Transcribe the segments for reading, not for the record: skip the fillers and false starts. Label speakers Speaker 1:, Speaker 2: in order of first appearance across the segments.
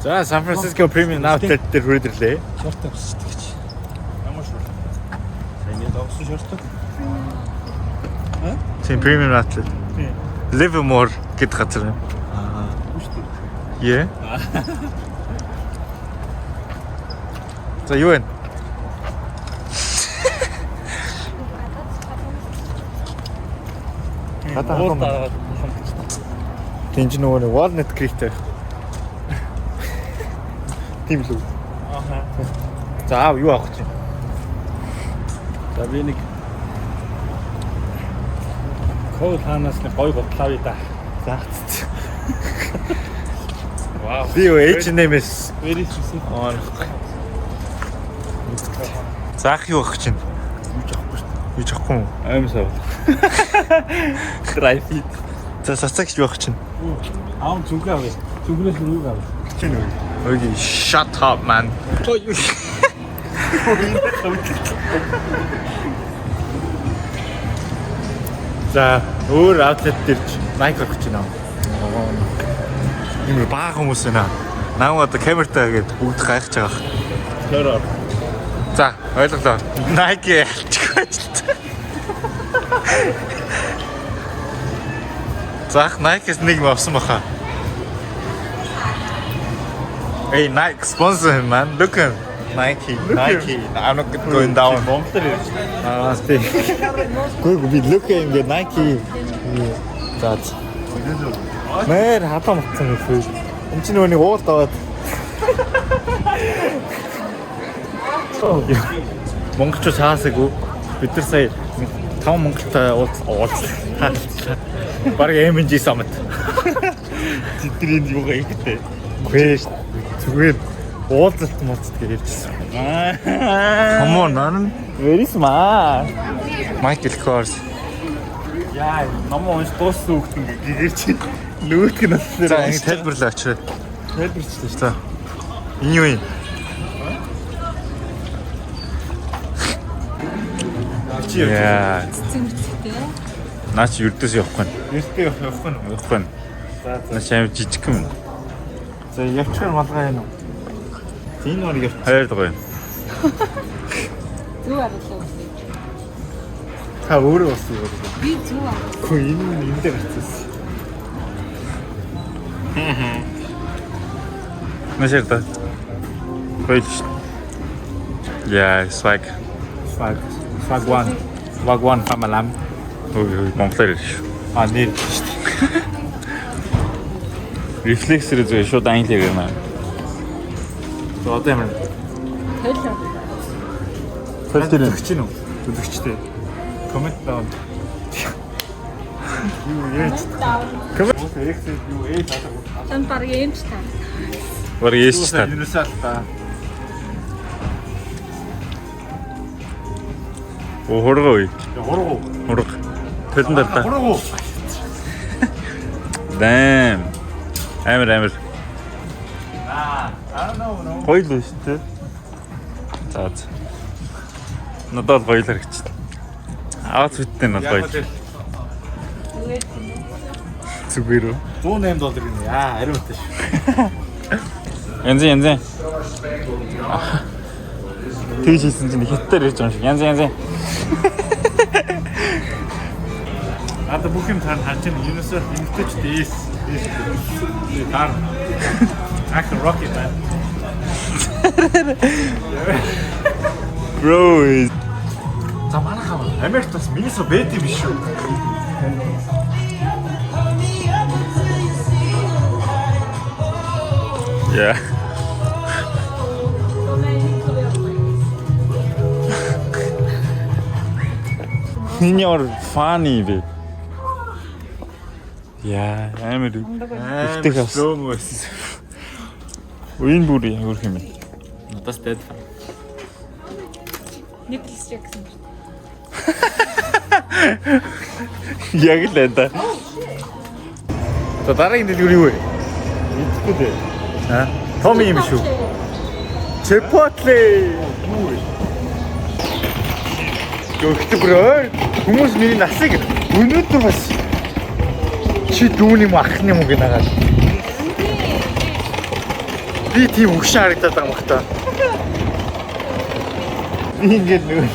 Speaker 1: За, San Francisco Premium Outlet дээр хүрээд ирлээ.
Speaker 2: Шорт авсдаг чи.
Speaker 3: Ямар шорт? Сайн нэг авсан шорт.
Speaker 1: Тийм, Premium Outlet. Livermore гэдэг газар юм.
Speaker 3: Аа. Үгүй.
Speaker 1: Yeah. За, юу вэ? Гадаа
Speaker 3: Уул
Speaker 1: хатан.
Speaker 3: дараад хам.
Speaker 1: Тийм ч нөгөө нэг Walnut Creek-тэй. Тийм л үү?
Speaker 3: Аха.
Speaker 1: За, аав, юу авах гэж байна?
Speaker 3: За, би нэг Кол хаанаас нэг гой гутлаа авъя да.
Speaker 1: За.
Speaker 3: Вау.
Speaker 1: Би юу H&M-с
Speaker 3: Very specific.
Speaker 1: заах юу авах гэж байна?
Speaker 3: Юу ч авахгүй шүү
Speaker 1: Юу ч авахгүй юм.
Speaker 3: дээ. Аим сав. Dry fit.
Speaker 1: За, цацаагч юу авах гэж байна?
Speaker 3: Аав, зүг авъя. Зүгнээс нь юу авъя?
Speaker 1: Чи нэг. Окей, shut up, man. За, өөр outlet дээр ч Nike авах гэж байна. Ийм бага хүмүүс байна. Нам одоо камертай гээд бүгд гайхаж байгаа.
Speaker 3: Тэр ор.
Speaker 1: За, ойлголоо. Nike ялчих ажилт. Заах Nike-с нэг юм авсан баха. Hey, Nike sponsor him, man. Look him. Nike, Nike. I'm not going down.
Speaker 3: Монголоор ярьж.
Speaker 1: Аа, тий. Гүг би look him гэ Nike. За. За. Мэр хатаа матсан юм шүү. Энд чинь нөгөө нэг уулд аваад. Монголчууд цаасаагүй. Бид нар сая 5 Монголтой уулз уулзлаа. Бараг MNG summit.
Speaker 3: Тэдний юугаа ихтэй.
Speaker 1: Үгүй зүгээр уулзалт муулзалт гэж ярьжсэн. Come on, man.
Speaker 3: Very smart.
Speaker 1: Michael Kors.
Speaker 3: Яа, ном унш дууссан хүүхэд ингээ гэгэрч нөгөөтг нь болохоор
Speaker 1: За, ингэ тайлбарлаа очив.
Speaker 3: Тайлбарчлаа шүү.
Speaker 1: За. Энэ юу юм?
Speaker 3: Чи явж.
Speaker 1: Яа.
Speaker 4: Цэцэн мэрцтэй.
Speaker 1: Наа чи ердөөс явахгүй.
Speaker 3: Эртээ явах явахгүй нь.
Speaker 1: Явахгүй.
Speaker 3: За за.
Speaker 1: Наа чи амар жижиг юм.
Speaker 3: За, явчихар малгай юм уу? Энэ орыг явчих.
Speaker 1: Хайр гоё.
Speaker 4: Зөв аруулаа үсэй.
Speaker 3: Та өөрөө бас юу вэ?
Speaker 4: Би зөв аруулаа.
Speaker 3: Үгүй, энэ нь энэ дээр гарчихсан.
Speaker 1: Наа шир да. Гоё л шүү. Яа, swag.
Speaker 3: Swag. Swag one. Swag one фамалам.
Speaker 1: Ой, ой, монголоор ярьж шүү.
Speaker 3: А, нэр шүү дээ.
Speaker 1: Рефлексээр зүгээр шууд англиар ярина.
Speaker 3: За, одоо ямар
Speaker 4: Хойлоо.
Speaker 1: Хөл дээр
Speaker 3: үзэгч нь үү? Үзэгчтэй. Comment down. Юу яаж?
Speaker 4: Comment.
Speaker 3: Comment X юу ээ таалаа.
Speaker 4: Танд баг эмч та.
Speaker 1: Бараг яаш та.
Speaker 3: Universal та.
Speaker 1: Оо, хурга үе.
Speaker 3: Хургу.
Speaker 1: Хурга. Төлөн дээр та.
Speaker 3: Хургу.
Speaker 1: Damn. Амар амар.
Speaker 3: Аа, I don't know, no.
Speaker 1: Гоё л шүү дээ. За за. Надад бол гоё л харагдчих. Аутфит нь бол гоё.
Speaker 4: Зүгээр тийм үү?
Speaker 1: Зүгээр үү?
Speaker 3: 108 доллар гинэ. Яа, ариун үнэтэй шүү.
Speaker 1: Янз янз. Тэгж хийсэн чинь хятадаар ярьж байгаа юм шиг. Янз янз.
Speaker 3: Надад бүх юм тань харж байна. Universal эмэгтэйчүүд S. S. Таар. I can rock it, man.
Speaker 1: Bro is
Speaker 3: За, манайхаа Америкт бас Miniso байд юм биш үү?
Speaker 1: Yeah. Энэ ямар funny бэ? Яа, амар ихтэй авсан.
Speaker 3: Slow mo байсан.
Speaker 1: Үн бүр ямар юм бэ?
Speaker 3: Надаас dead.
Speaker 4: Nicholas Jackson.
Speaker 1: Яг л энэ. За, дараагийн дэлгүүр юу вэ?
Speaker 3: Мэдгүй дээ.
Speaker 1: Аа, Томи юм шүү. Chipotle.
Speaker 3: Юу вэ?
Speaker 1: Гэхдээ бүр ой, хүмүүс миний насыг өнөөдөр бас чи дүүн юм ах юм уу гэнэ нагаад. Би тийм хөгшин харагдаад байгаа юм бах та. Би ингээд нөгөө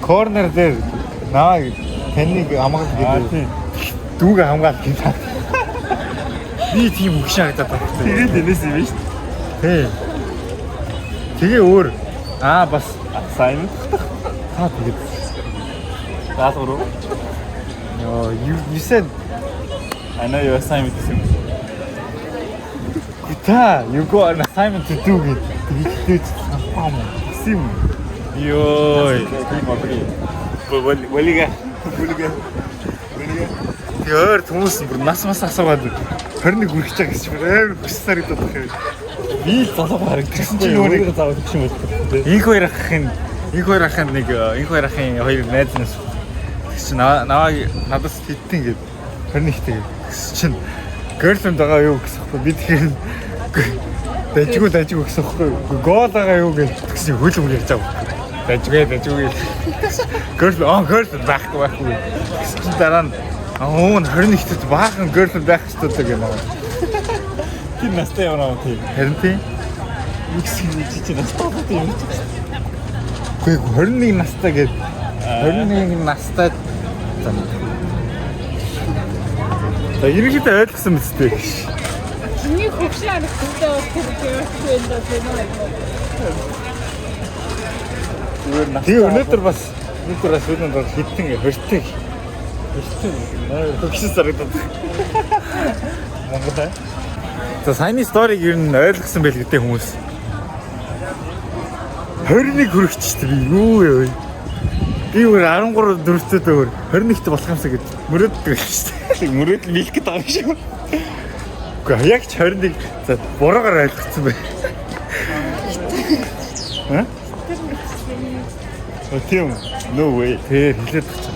Speaker 1: corner дээр намайг таныг хамгаалах гэдэг. Дүүгээ хамгаалах гэдэг. Би тийм хөгшин харагдаад байгаа юм.
Speaker 3: Тэгээд энэс юм шүү
Speaker 1: Тий. Тэгээ өөр бас
Speaker 3: дээ. Assignment.
Speaker 1: Та тэгээд
Speaker 3: Даалгавар уу?
Speaker 1: Йоо, you said
Speaker 3: I know your assignment гэсэн юм.
Speaker 1: Та you got an assignment to do гэд тэгээд санахгүй юм.
Speaker 3: Гэсэн юм. Йой. Тийм окей. Вэлига. Вэлига. Вэлига.
Speaker 1: Тэгээ ойр хүмүүс нь бүр нас мас асуугаад 21 хүрэх чаа гэсэн чинь амар хүссэн харагдаад байх юм.
Speaker 3: Би л залуу харагдсан
Speaker 1: Чи нөгөө нэг
Speaker 3: заавал гэх юм бол.
Speaker 1: Инх хоёр ахын инх хоёр ахын нэг инх хоёр ахын хоёр найз нас тэгс чинь наваа надаас хэдтэн гээд 21-тэй тэгс чинь girlfriend байгаа юу гэсэн хэвгүй би тэгэхээр дажгүй дажгүй гэсэн хэвгүй гол байгаа юу гэж тэгс чинь хөл мөр ярьж байгаа байхгүй дажгүй дажгүй girlfriend girlfriend байхгүй байхгүй тэгс чинь дараа нь уун 21-т баахан girlfriend байх ёстой л гэх юм аа.
Speaker 3: Тэр настай явна уу тийм.
Speaker 1: Харин тийм.
Speaker 3: Юу гэсэн юм чи настай болоод юм чи.
Speaker 1: Үгүй 21 настай гээд 21 настай за. За ерөнхийдөө ойлгосон мэт дээ.
Speaker 4: Чиний хөвшин харагдсан бол тэр girlfriend бол юм уу?
Speaker 3: Зүгээр настай.
Speaker 1: Тэгээ өнөөдөр бас үүнд бол хитэн 20-тэй хөгшин сарагдаад.
Speaker 3: Монгол.
Speaker 1: За саяны story-г ер нь ойлгосон байл гэдэг хүмүүс. 21 хүрэгч шүү дээ би юу вэ? Би өөр 13 дөрөвтөд өөр 21-т болох юмсаа гэж мөрөөддөг шүү дээ.
Speaker 3: Мөрөөдөл мэлэх гээд байгаа юм шиг.
Speaker 1: Үгүй яг ч 21 за буруугаар ойлгоцсон байх. Хэ?
Speaker 3: О тийм. No way.
Speaker 1: Тэр хэлээд байгаа чинь.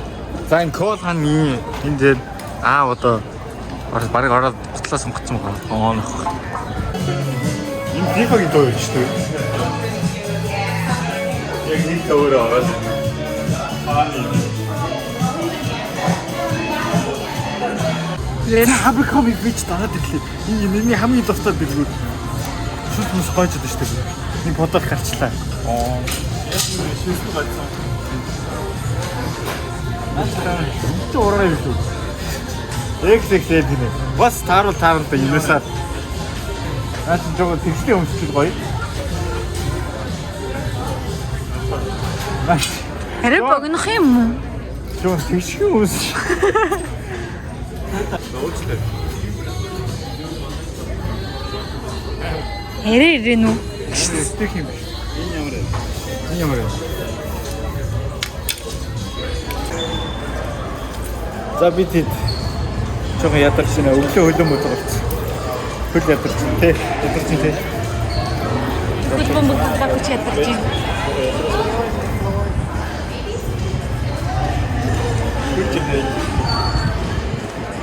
Speaker 1: За энэ Cole Haan энэ дээр одоо бараг ороод гутлаа сонгоцсон байгаа. Оонох. Энэ FIFA-гийн дуу юм шүү дээ.
Speaker 3: Яг нэг төвөр ороод. Хааны.
Speaker 1: Abercrombie Fitch дараад ирлээ. Энэ миний хамгийн дуртай дэлгүүр. Шүлт мөс гойж байдаг шүү дээ. Нэг бодол гарчлаа.
Speaker 3: Аа. Шүлт гацсан.
Speaker 1: Чи ураа юм шүү. XXL гинэ. Бас тааруул тааруулда юусаа. Наа чи жоо тэгслийн өмсчүүд гоё. Наа
Speaker 4: Арай богинох юм уу?
Speaker 1: жоо тэгшхэн өмс.
Speaker 3: Уучлаа.
Speaker 4: Арай ирэн үү?
Speaker 1: Стих юм биш.
Speaker 3: Энэ ямар вэ?
Speaker 1: Энэ ямар вэ? За би тэд жоохон ядарч байна. Өглөө хөлөө мөдөг болсон. Хөл ядарч байна тий. Ядарч байна тий.
Speaker 4: Хөл бөмбөг тоглох гэж ядарч байна.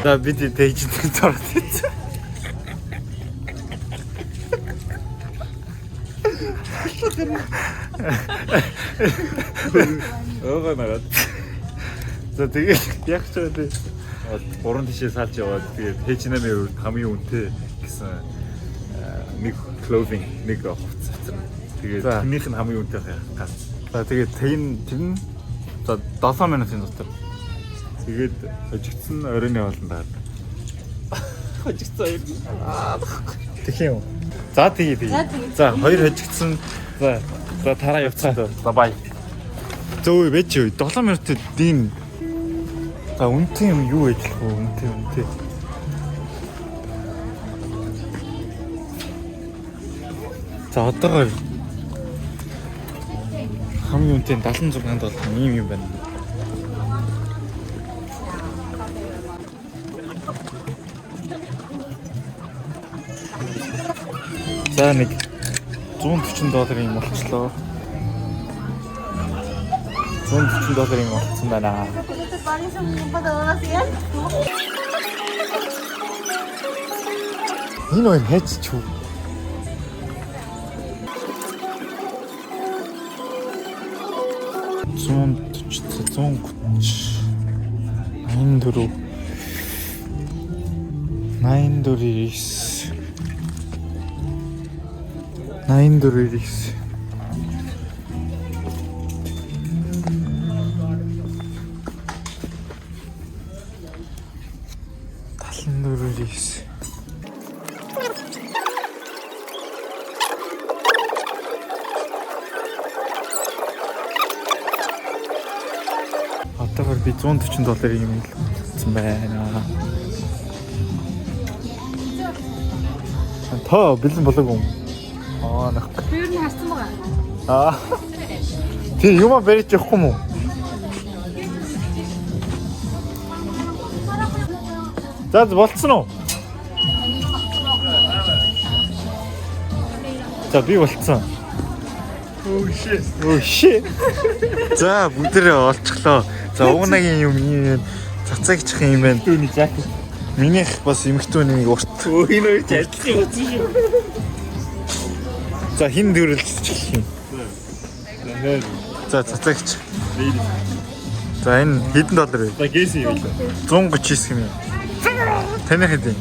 Speaker 1: За би тэд тэйжтэй зураад ийцэн.
Speaker 3: Өөгөө нагаад.
Speaker 1: За тэгээд яг ч вэ?
Speaker 3: Гурван тишээ салж яваад тэгээд H&M-ийн хувьд хамгийн үнэтэй гэсэн нэг clothing нэг хувцас авсан. Тэгээд
Speaker 1: За.
Speaker 3: тэрнийх нь хамгийн үнэтэй байх гал.
Speaker 1: За тэгээд тэр нь за 7 минутын дотор
Speaker 3: Тэгээд хожигдсан оройн явуулан даа. Хожигдсан хоёр.
Speaker 1: Тэгэх юм. За тэгээ тэгээ. За хоёр хожигдсан.
Speaker 3: За. За тараа явцгаа. За бай.
Speaker 1: Зөө байж юу 7 минутад ийм за үнэтэй юм юу ажиллах вэ? Үнэтэй үнэтэй. За одоогоор хамгийн үнэтэй 76 доллар ийм юм байна. За нэг 140 долларын юм болчлоо. 140 долларын юм болцсон байна. Энэ хоёр хайц ч үү? 140 130 84 84 9 84 99. 74 99. Одоогор би 140 долларын юм л утсан байна. Та бэлэн болоогүй юм. Аа нах.
Speaker 4: Би ер нь харсан байгаа.
Speaker 1: Аа. Тий юма барьж явахгүй юм уу? За болцсон уу? За би болцсон.
Speaker 3: Oh shit.
Speaker 1: Оо shit. За бүгдээрээ олчихлоо. За уунагийн юм юм цацаагчих юм байна.
Speaker 3: Түүний жакет.
Speaker 1: Минийх бас эмэгтэйний нэг урт.
Speaker 3: Өө энэ хоёр ч адилхан юм утсан шүү.
Speaker 1: За хин дөрөлдөж эхлэх юм.
Speaker 3: За нэр.
Speaker 1: За цацаагч.
Speaker 3: Lady.
Speaker 1: За энэ хэдэн доллар вэ?
Speaker 3: За гэс юм лээ.
Speaker 1: 139 юм. Таных хэдэн?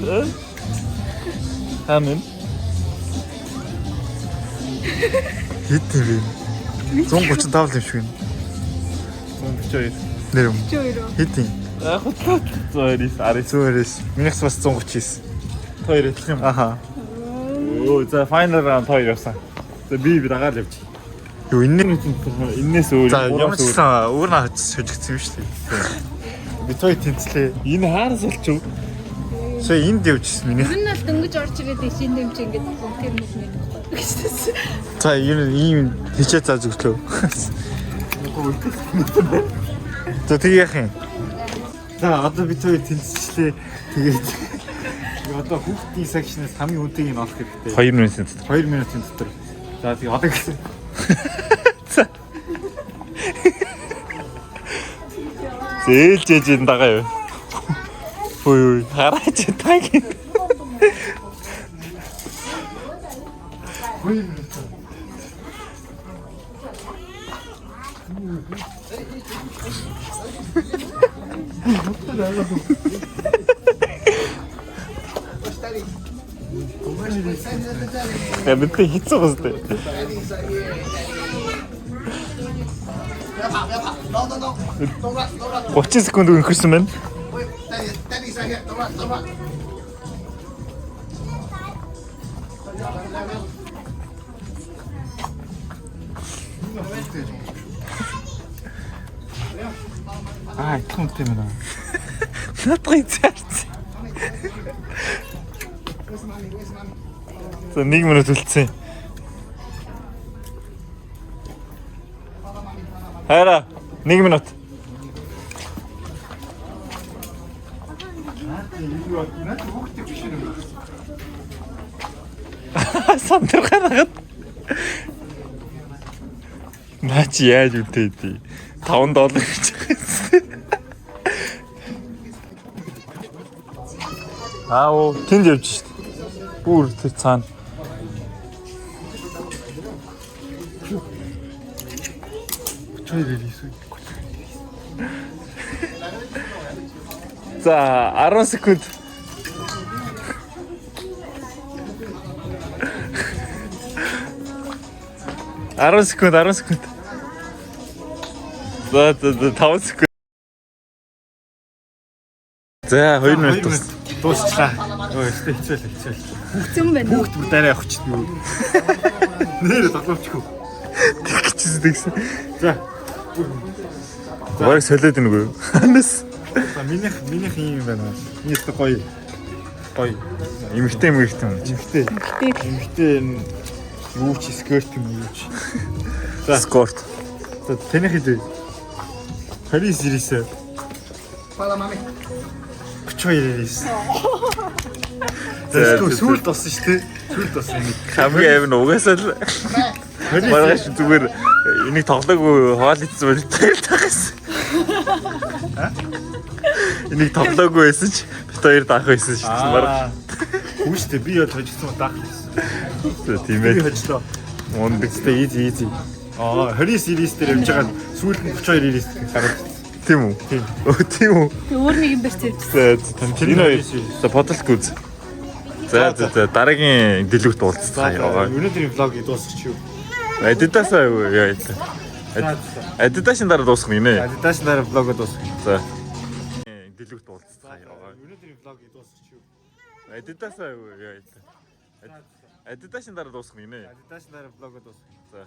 Speaker 3: Хаан.
Speaker 1: Хэд юм бэ? 135 л юм шиг байна.
Speaker 3: 132.
Speaker 1: Нэр юм.
Speaker 4: 42.
Speaker 1: Хэд юм?
Speaker 3: А хутлаа 129 19.
Speaker 1: 129. Минийх бас 139.
Speaker 3: Хоёр адилхан юм.
Speaker 1: Аха.
Speaker 3: Өө за final round хоёр явсан. За би дагаад явчих.
Speaker 1: Юу энэ
Speaker 3: Эннээс өөр.
Speaker 1: За ямар ч гэсэн өөр нь хожигдсан юм шүү дээ. Бид хоёр тэнцлээ.
Speaker 3: Энэ хаараас болчих.
Speaker 1: Сая энд явжсэн минийх.
Speaker 4: Ер нь бол дөнгөж орж ирээд ишин дэмч ингээд тэр нүг нэг байхгүй гэсэн.
Speaker 1: За ер нь ийм хичээ заа зүглөө. За тэг яах юм? За одоо бид хоёр тэнцчлээ. Тэгээд одоо хүүхдийн section-аас хамгийн үнэтэйг нь олох хэрэгтэй.
Speaker 3: 2 минутын дотор.
Speaker 1: 2 минутын дотор. За тэг одоо гэсэн.
Speaker 3: Зээлж ээж энэ дагаа юу. Хөөе хөөе хараач таг.
Speaker 1: 2 минут.
Speaker 3: Я мэдээ хэцүү бас дээ.
Speaker 2: 不要跑，不要跑，走走走，走了走了，
Speaker 3: 30 секунд өнгөрсөн байна.
Speaker 2: 喂，带你三下，走了走了。
Speaker 1: Аа, итгэх үнэтэй юм байна.
Speaker 3: Наадах зарц. За 1 минут үлдсэн. Хайра 1 минут. Сандархаад. Наа чи яаж үнэтэй дээ? 5 доллар гэж байгаа. Аа оо тэнд явж шít. Бүр тэр цаана.
Speaker 1: 32 9.
Speaker 3: За 10 секунд. Арван секунд, 10 секунд. За за за 5 секунд. За 2 минут дуус.
Speaker 1: Дуусчлаа. Өө, өстэй хэцүү л хэцүү л.
Speaker 4: Хэцүү байна.
Speaker 1: Хүүхд бүр дараа явах ч юм. Нэр тоглоомчгүй.
Speaker 3: Тэгчихсэн тэгсэн.
Speaker 1: За.
Speaker 3: Бараг солиод ийнүгүй юу? Ханаас.
Speaker 1: За минийх ийм юм байна. Миний өстө гоё. Гоё.
Speaker 3: Эмэгтэй эмэгтэй юм.
Speaker 1: Эмэгтэй. Эмэгтэй энэ юу ч skirt юм юу ч.
Speaker 3: За скорт.
Speaker 1: За таних хэд вэ? 29 99.
Speaker 2: 发到妈咪。
Speaker 1: 32 99. За сүүлд болсон шүү дээ. Сүүлд болсон юм.
Speaker 3: Хамгийн аим нь угаасаа л маргааш зүгээр энийг тоглоогүй хоол идсэн бол таах гэсэн. Энийг тоглоогүй байсан ч бит хоёр даах байсан шүү дээ. Маргааш.
Speaker 1: Үгүй шүү дээ. Би бол хожигдсан даах гэсэн.
Speaker 3: Тийм
Speaker 1: Би
Speaker 3: ээ.
Speaker 1: хожлоо.
Speaker 3: Мундаг.
Speaker 1: Гэтэ easy easy. Аа 29 99 дээр явж байгаа сүүлд нь 32 99 гараад.
Speaker 3: Тийм үү?
Speaker 1: Тийм.
Speaker 3: Өө тийм үү?
Speaker 4: Тэг өөр нэг юм барьц явчихсан.
Speaker 3: За тэр энэ хоёр за бодолтгүй үз.
Speaker 1: За, дараагийн дэлгүүрт уулзцгаая.
Speaker 3: Өнөөдрийн vlog ийг дуусгачих юу?
Speaker 1: Adidas аа яа. Adidas-ын дараа дуусгах гинэ.
Speaker 3: Adidas дараа vlog оо дуусгах.
Speaker 1: За. Дэлгүүрт уулзцгаая.
Speaker 3: Өнөөдрийн vlog ийг дуусгачих юу?
Speaker 1: Adidas аа яа. Adidas-ын дараа дуусгах гинэ.
Speaker 3: Adidas дараа vlog оо дуусгах.
Speaker 1: За.